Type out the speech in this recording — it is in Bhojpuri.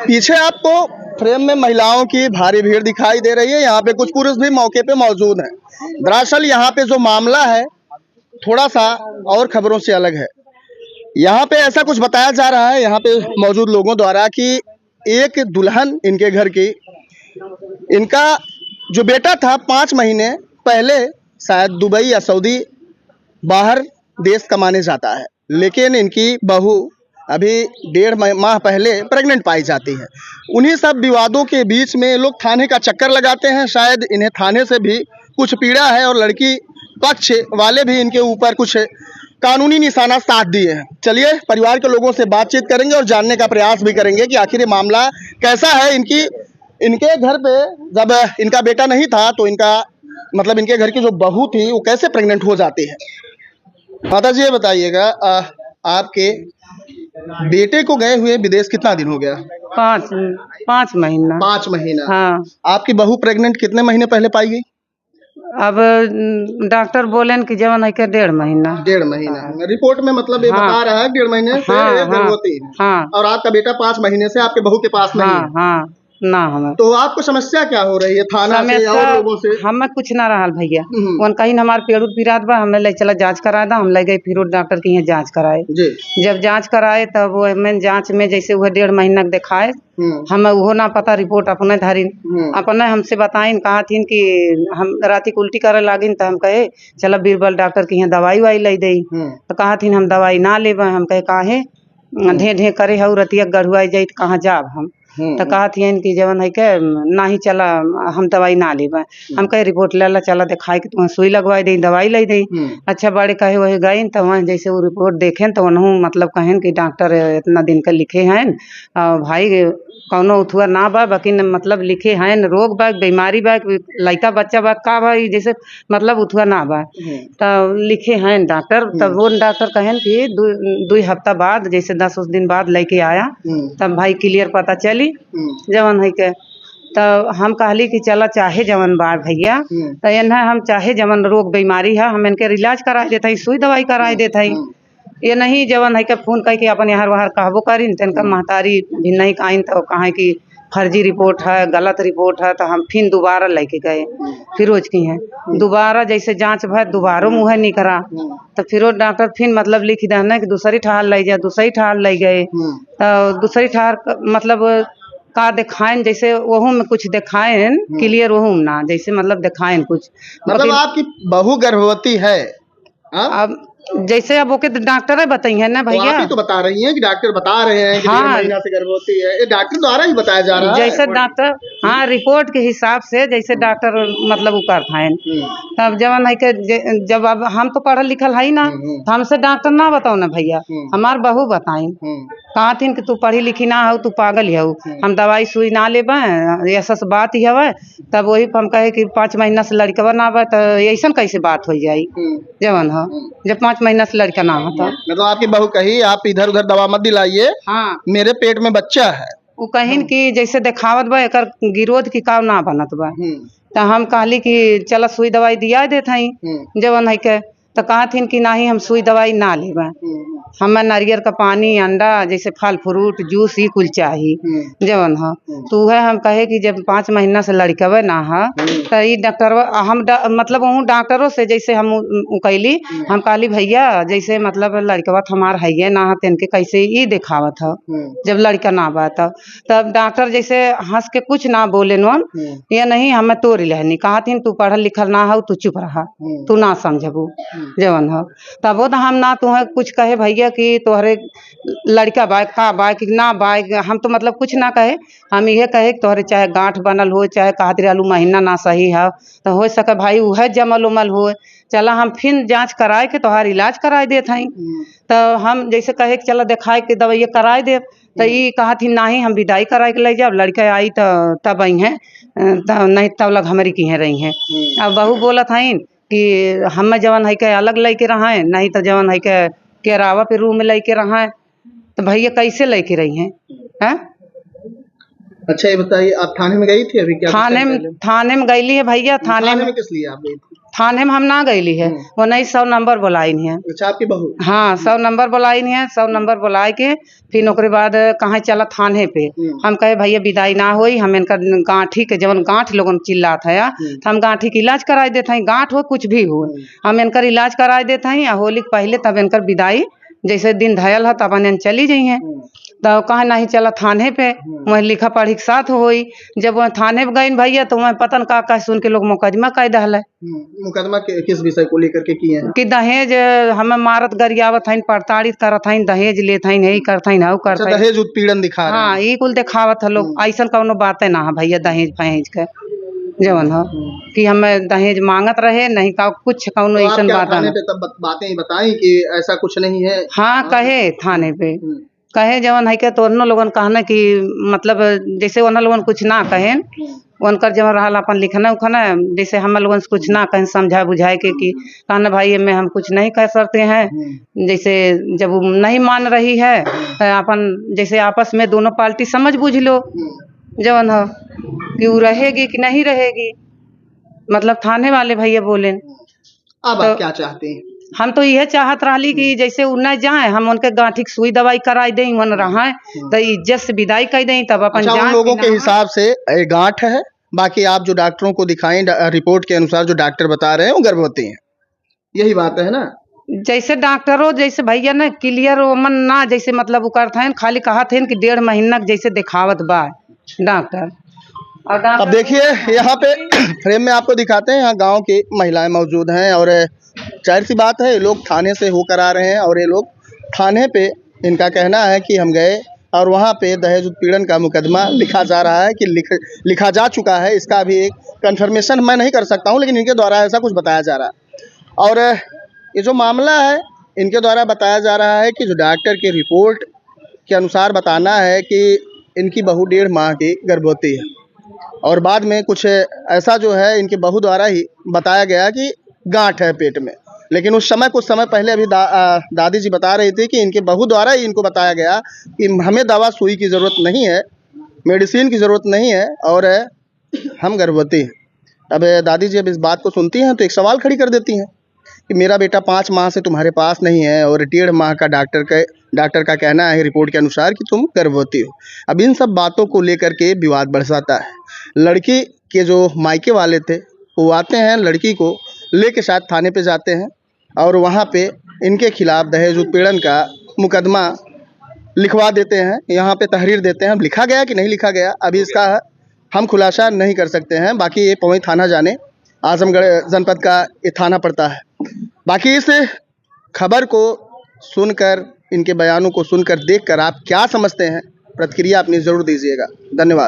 पीछे आपको फ्रेम में महिलाओं की भारी भीड़ दिखाई दे रही है। यहाँ पे कुछ पुरुष भी मौके पे मौजूद हैं। दरअसल यहाँ पे जो मामला है थोड़ा सा और खबरों से अलग है। यहाँ पे ऐसा कुछ बताया जा रहा है यहाँ पे मौजूद लोगों द्वारा कि एक दुल्हन इनके घर की, इनका जो बेटा था 5 महीने पहले शायद दुबई या सऊदी बाहर देश कमाने जाता है, लेकिन इनकी बहू अभी 1.5 माह पहले प्रेग्नेंट पाई जाती है। उन्हीं सब विवादों के बीच में लोग थाने का चक्कर लगाते हैं। शायद इन्हें थाने से भी कुछ पीड़ा है और लड़की पक्ष वाले भी इनके ऊपर कुछ कानूनी निशाना साध दिए हैं। चलिए परिवार के लोगों से बातचीत करेंगे और जानने का प्रयास भी करेंगे कि आखिर ये मामला कैसा है। इनके घर पे जब इनका बेटा नहीं था तो इनका मतलब इनके घर की जो बहू थी वो कैसे प्रेग्नेंट हो जाती है। माता जी ये बताइएगा, आपके बेटे को गए हुए विदेश कितना दिन हो गया? 5 महीना। 5 महीना। हाँ। आपकी बहू प्रेग्नेंट कितने महीने पहले पाई गई? अब डॉक्टर बोले कि जवन है के 1.5 महीना। 1.5 महीना रिपोर्ट में मतलब ये हाँ। बता रहा है 1.5 महीने से हाँ, गर्भवती है। हाँ। और आपका बेटा 5 महीने से आपके बहू के पास नहीं हाँ है। हाँ ना हमें। तो आपको समस्या क्या हो रही है थाना से और लोगों से? हमें कुछ ना रहा भैया। उन कहीं हमारे पेड़ पिरात बा, हमें ले चला जांच करा दा। हम ले गए फिर डॉक्टर के यहाँ जांच कराए। जी। जब जांच कराए तब वो हमें जांच में जैसे वह 1.5 महीना के दिखाए, हमें वो ना पता रिपोर्ट अपने धरी अपने हमसे बताइन। कहा थीन कि हम रात को उल्टी करे लागिन तो हम कहे चला बीरबल डॉक्टर के यहाँ दवाई why ले दई। तो कहा थीन हम दवाई ना लेब। हम कहे काहे ढे ढे करे हऊ रतिया गढ़ुआई जाई तो कहाँ जाब हम? तो कहा थी कि जवन है के ना ही चला हम दवाई ना लेब। हम कहे रिपोर्ट ले ला चला दिखाए कि तुम्हें सुई लगवाई दई दवाई ले दई। अच्छा बड़े कहे वही गई तो वहाँ जैसे वो रिपोर्ट देखें तो उन्हों मतलब कहें कि डॉक्टर इतना दिन का लिखे हैं भाई कौनो उथुआ ना बा, बाकी मतलब लिखे हैं रोग बा बीमारी बा लड़का बच्चा बा का बा जैसे मतलब उथुआ ना बा तो लिखे हैं डॉक्टर। तब वो डॉक्टर कहें कि 2 हफ्ता बाद जैसे 10 दिन बाद लेके आया तब भाई क्लियर पता चली जवन है के। तो हम कहली कि चला चाहे जवन बा भैया तो एना हम चाहे जवन रोग बीमारी है हम इनके इलाज करा देते हैं सुई दवाई करा देते हैं। ये नहीं जवन है के फोन करके अपन यहाँ वहाँ कहबो करीन तो इनका महतारी भी नहीं आइन तो कहें कि फर्जी रिपोर्ट है गलत रिपोर्ट है। तो हम फिर दोबारा लेके गए फिरोज की हैं दोबारा जैसे जांच भर दोबारा मुँह नहीं करा तो फिर वो डॉक्टर फिर मतलब लिख देना कि दूसरी ठहर ले जाए। दूसरी ठहर ले गए तो दूसरी ठहर मतलब का दिखाएं जैसे वहू में कुछ दिखाएं क्लियर वहू में ना जैसे मतलब दिखाएं कुछ मतलब आपकी बहू गर्भवती है? अब जैसे अब ओके डॉक्टर बताई है ना भैया। तो आप ही तो बता रही हैं कि डॉक्टर बता रहे हैं कि हाँ। 1.5 महीना से गर्भवती है, ये डॉक्टर द्वारा ही बताया जा रहा है जैसे डॉक्टर हाँ रिपोर्ट के हिसाब से जैसे डॉक्टर मतलब वो करता है। तब जवन है के जब अब हम तो पढ़ल लिखल है ना तो हमसे डॉक्टर ना बताओ ना भैया, हमार बहू बताई। कहा थी कि तू पढ़ी लिखी ना हो तू पागल ही हो, हम दवाई सुई ना लेब ऐसा बात ही हवे। तब वही हम कहे कि 5 महीना से लड़कवा ना आवे तो ऐसा कैसे बात हो जाई जवन हो जब 5 महीना से लड़का ना होता। मतलब आपकी बहू कही आप इधर उधर दवा मत दिलाइए, हाँ मेरे पेट में बच्चा है। वो कहिन कि जैसे देखावत बा एकर गिरोध की काव ना बनत बा। तो हम कहली कि चला सुई दवाई दिया देत हई जवन है के। तो कहा थीन कि नहीं हम सुई दवाई ना लेबा, हमें नारियल का पानी अंडा जैसे फल फ्रूट जूस ही कुल चाहिए जवन हो। तो वह हम कहे कि जब 5 महीना से लड़कवे ना है तो ये डॉक्टर हम मतलब वहूँ डॉक्टरों से जैसे हम कैली हम कहली भैया जैसे मतलब लड़कवा हमार है ना है तो इनके कैसे ये दिखावत हो जब लड़का ना बा। तब डॉक्टर जैसे हंस के कुछ ना बोले नोन या नहीं हमें तोड़ लहनी। कहा थी तू पढ़ल लिखल ना हो तू चुप रहा तू ना समझबू जवन हो। तब वो तो हम ना तुम्हें कुछ कहे भैया कि तोहरे लड़का बा का बा कि ना बा, हम तो मतलब कुछ ना कहे। हम ये कहे कि तोहरे चाहे गांठ बनल हो चाहे कहत आलू महीना ना सही है तो हो सके भाई वह जमल उमल हो, चला हम फिर जांच कराए के तोहार इलाज कराए देत हई। तो हम जैसे कहे कि चला दिखाए के दवाई कराए दे तो ये कहा थी नहीं हम विदाई कराए के ले जाब, लड़का आई तो तब आई हैं तो नहीं तब लग हमारी की रही हैं। अब बहू बोलत हई कि हमें जवन है के अलग लेके रहा है नहीं तो जवन है के केरावा पे रूम में लेके रहा है। तो भैया कैसे लेके रही हैं? अच्छा ये बताइए आप थाने में गई थी अभी? क्या थाने में गई है भैया। थाने में किस लिए आप गई थी? थाने में हम ना गईली है, वो नहीं 100 नंबर बोलाइन है। अच्छा, आपकी बहू? हाँ, 100 नंबर बोलाइन है। 100 नंबर बुलाए के फिर ओकरे बाद कहाँ चला थाने पे। हम कहे भैया विदाई ना होई, हम इनका गांठी के जवन गांठ लोगन चिल्लात है तो हम गांठी के इलाज कराए देते हैं, गांठ हो कुछ भी हो हम इनकर इलाज कराए देते हैं। होली के पहले तब इनकर विदाई जैसे दिन धयल है तब अपन चली जाइ हैं। तो कहा नहीं चला थाने पे, वहीं लिखा पढ़ी के साथ होई। जब वह थाने पे गई भैया तो वह पतन का का सुन के लोग मुकदमा कह दहल। मुकदमा किस विषय को लेकर के किए हैं? कि दहेज हमें मारत गरियावत हईन, प्रताड़ित करत हईन, दहेज लेत हईन, यही करत हईन, हऊ करत हईन। दहेज उत्पीड़न दिखा रहे हैं। हाँ, ये कुल दिखावत है लोग। ऐसा कौनो बातें ना है भैया दहेज फहेज के जवन हो कि हमें दहेज मांगत रहे नहीं का कुछ कौनो तो ऐसा बात थाने पे तब बातें ही बताई कि ऐसा कुछ नहीं है? हाँ, कहे थाने पे कहे जवन है के तो उन लोगन कहना कि मतलब जैसे उन लोगन कुछ ना कहें, उनकर जवन रहा अपन लिखना उखना, जैसे हम लोगन से कुछ ना कहें समझा बुझाए के कि कहना भाई में हम कुछ नहीं कह सकते हैं। जैसे जब वो नहीं मान रही है तो अपन जैसे आपस में दोनों पार्टी समझ बुझ लो जवन हो कि वो रहेगी कि नहीं रहेगी, मतलब थाने वाले भैया बोले। अब आप क्या चाहते हैं? हम तो यह चाहत रहली कि जैसे उ न जाए, हम उनके गांठी के सुई दवाई कराई दें, उन रहा तो इज्जत से विदाई कर दें तब अपन। अच्छा, उन लोगों के हिसाब से गांठ है, बाकी आप जो डॉक्टरों को दिखाएं रिपोर्ट के अनुसार जो डॉक्टर बता रहे हैं वो गर्भवती हैं, यही बात है ना? जैसे डॉक्टरों जैसे भैया ना क्लियर मन ना जैसे मतलब वो करते हैं, खाली कहा थे कि 1.5 महीना जैसे दिखावत बा डॉक्टर। और अब देखिए यहाँ पे फ्रेम में आपको दिखाते हैं, यहाँ गांव की महिलाएं मौजूद हैं और जाहिर सी बात है ये लोग थाने से होकर आ रहे हैं और ये लोग थाने पे इनका कहना है कि हम गए और वहाँ पे दहेज उत्पीड़न का मुकदमा लिखा जा रहा है कि लिखा जा चुका है, इसका भी एक कंफर्मेशन मैं नहीं कर सकता हूँ, लेकिन इनके द्वारा ऐसा कुछ बताया जा रहा है। और ये जो मामला है इनके द्वारा बताया जा रहा है कि जो डॉक्टर की रिपोर्ट के अनुसार बताना है कि इनकी बहू 1.5 माह की गर्भवती है और बाद में कुछ ऐसा जो है इनके बहू द्वारा ही बताया गया कि गांठ है पेट में, लेकिन उस समय कुछ समय पहले अभी दादी जी बता रही थी कि इनके बहू द्वारा ही इनको बताया गया कि हमें दवा सुई की ज़रूरत नहीं है, मेडिसिन की ज़रूरत नहीं है और हम गर्भवती हैं। अब दादी जी अब इस बात को सुनती हैं तो एक सवाल खड़ी कर देती हैं कि मेरा बेटा 5 माह से तुम्हारे पास नहीं है और 1.5 माह का डॉक्टर का कहना है रिपोर्ट के अनुसार कि तुम गर्भवती हो। अब इन सब बातों को लेकर के विवाद बढ़ जाता है। लड़की के जो मायके वाले थे वो आते हैं, लड़की को लेके शायद थाने पे जाते हैं और वहाँ पे इनके खिलाफ दहेज उत्पीड़न का मुकदमा लिखवा देते हैं, यहाँ पे तहरीर देते हैं। अब लिखा गया कि नहीं लिखा गया अभी इसका हम खुलासा नहीं कर सकते हैं। बाकी ये पवई थाना जाने, आजमगढ़ जनपद का ये थाना पड़ता है। बाकी इस खबर को सुनकर, इनके बयानों को सुनकर, देखकर आप क्या समझते हैं, प्रतिक्रिया अपनी ज़रूर दीजिएगा। धन्यवाद।